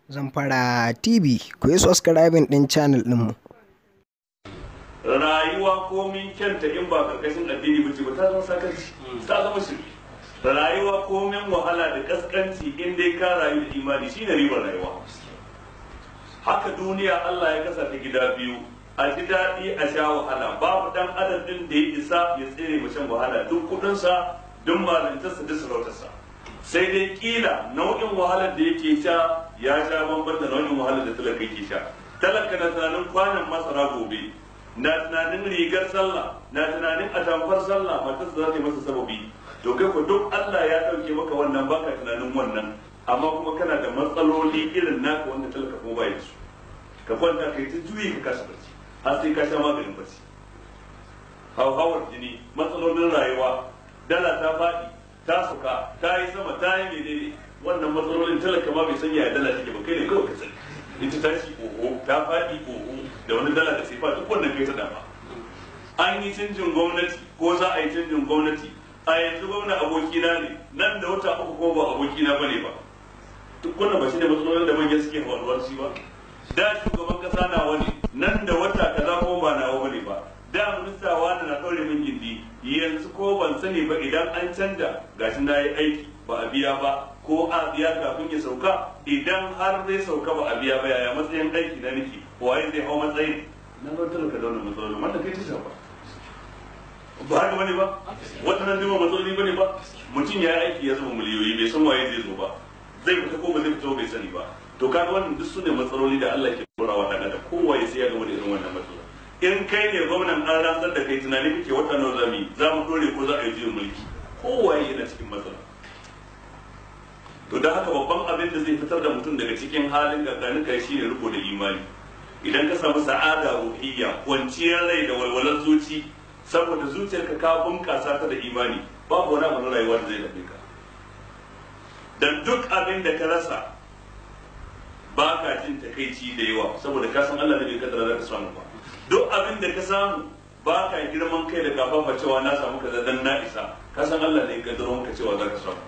Zamfara TV, ku yi subscribing ɗin channel ɗinmu. Rayuwa komin kyanta in ba karkashin addini ba ce ba, ta zama sakarci, ta zama shirme. Rayuwa komin wahala da kaskanci, in dai ka rayu da imani, shine ribar rayuwa. Haka duniya Allah ya kasa ta gida biyu: a ji daɗi, a sha wahala. Babu dan adam din da ya isa ya tsere ma shan wahala, duk kudinsa, duk malintarsa, duk sarautarsa. Sai dai kila nau'in wahalar da yake sha ya sha bamban da nau'in wahalar da talaka yake sha. Talaka na tunanin kwanan masara gobe, na tunanin rigar sallah, na tunanin atamfar sallah, matarsa za ta yi masa sababi. To kai ko duk Allah ya dauke maka wannan, baka tunanin wannan, amma kuma kana da matsaloli irin naka wanda talaka kuma bai da su. Ka kwanta kai ta juyi, ka kasa barci har sai ka sha maganin barci, hauhawar jini, matsalolin rayuwa, dala ta faɗi, ta suka, ta yi sama, ta yi menene. Wannan matsalolin talaka ma bai san yaya dala take ba, kai ne kawai ka sani. In ta tashi oho, ta faɗi oho, da wani dala da sifa, duk wannan kai ta dama. An yi canjin gwamnati ko za a yi canjin gwamnati, a yanzu gwamna abokina ne, nan da wata 3 ko ba abokina bane ba. Duk wannan ba shi ne matsalolin da manya suke faruwa shi ba. Da shugaban kasa nawa ne, nan da wata kaza ko ba nawa bane ba. Da minista wani na ɗaure min gindi, yanzu ko ban sani ba idan an canja. Gashi na yi aiki ba a biya ba, ko a biya kafin ya sauka. Idan har zai sauka ba a biya ba, yaya matsayin aiki na nake? Waye zai hau matsayin na? Zo talaka da wannan matsalolin wanda kai ta shafa, ba haka bane ba? Waɗannan dima matsaloli bane ba? Mutum ya yi aiki ya zama miliyoyi, bai san waye zai zo ba, zai fita ko ba zai fita, bai sani ba. To kaga wannan duk su ne matsaloli da Allah ke dorawa dan adam. Kowaye sai ya gama da irin wannan matsala. In kai ne gwamnan, an rantsar da kai, tunani kake wata nawa zamu za mu dore ko za a yi juyin mulki. Kowaye yana cikin matsala. To don haka babban abin da zai fitar da mutum daga cikin halin gaganin kai shine riko da imani. Idan ka samu sa'ada ruhiyya, kwanciyar rai da walwalar zuci, saboda zuciyarka ka bunkasa ta da imani, babu wani abu na rayuwa da zai dame ka. Dan duk abin da ka rasa ba ka jin takaici da yawa, saboda ka san Allah ne bai kaddara za ka samu ba. Duk abin da ka samu ba ka girman kai da kafafa cewa na samu kaza dan na isa. Ka san Allah ne ya kaddaro maka cewa za ka samu.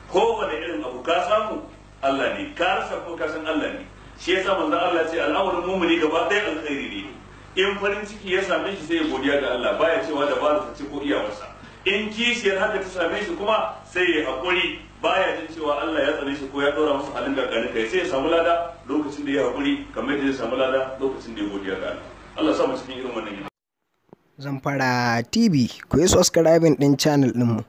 Kowane irin abu ka samu, Allah ne. Ka rasa ko ka san Allah ne. Shi yasa manzo Allah ce al'amarin mumuni gaba ɗaya alkhairi ne. In farin ciki ya same shi, sai ya godiya ga Allah, baya cewa da ba ta ci ko iyawarsa. In kishiyar haka ta same shi kuma, sai ya haƙuri, baya jin cewa Allah ya tsane shi ko ya ɗora masa halin gagani kai. Sai ya samu lada lokacin da ya haƙuri, kamar yadda ya samu lada lokacin da ya godiya ga Allah. Allah sa mu cikin irin wannan gida. Zamfara TV, ku yi subscribing ɗin channel ɗinmu.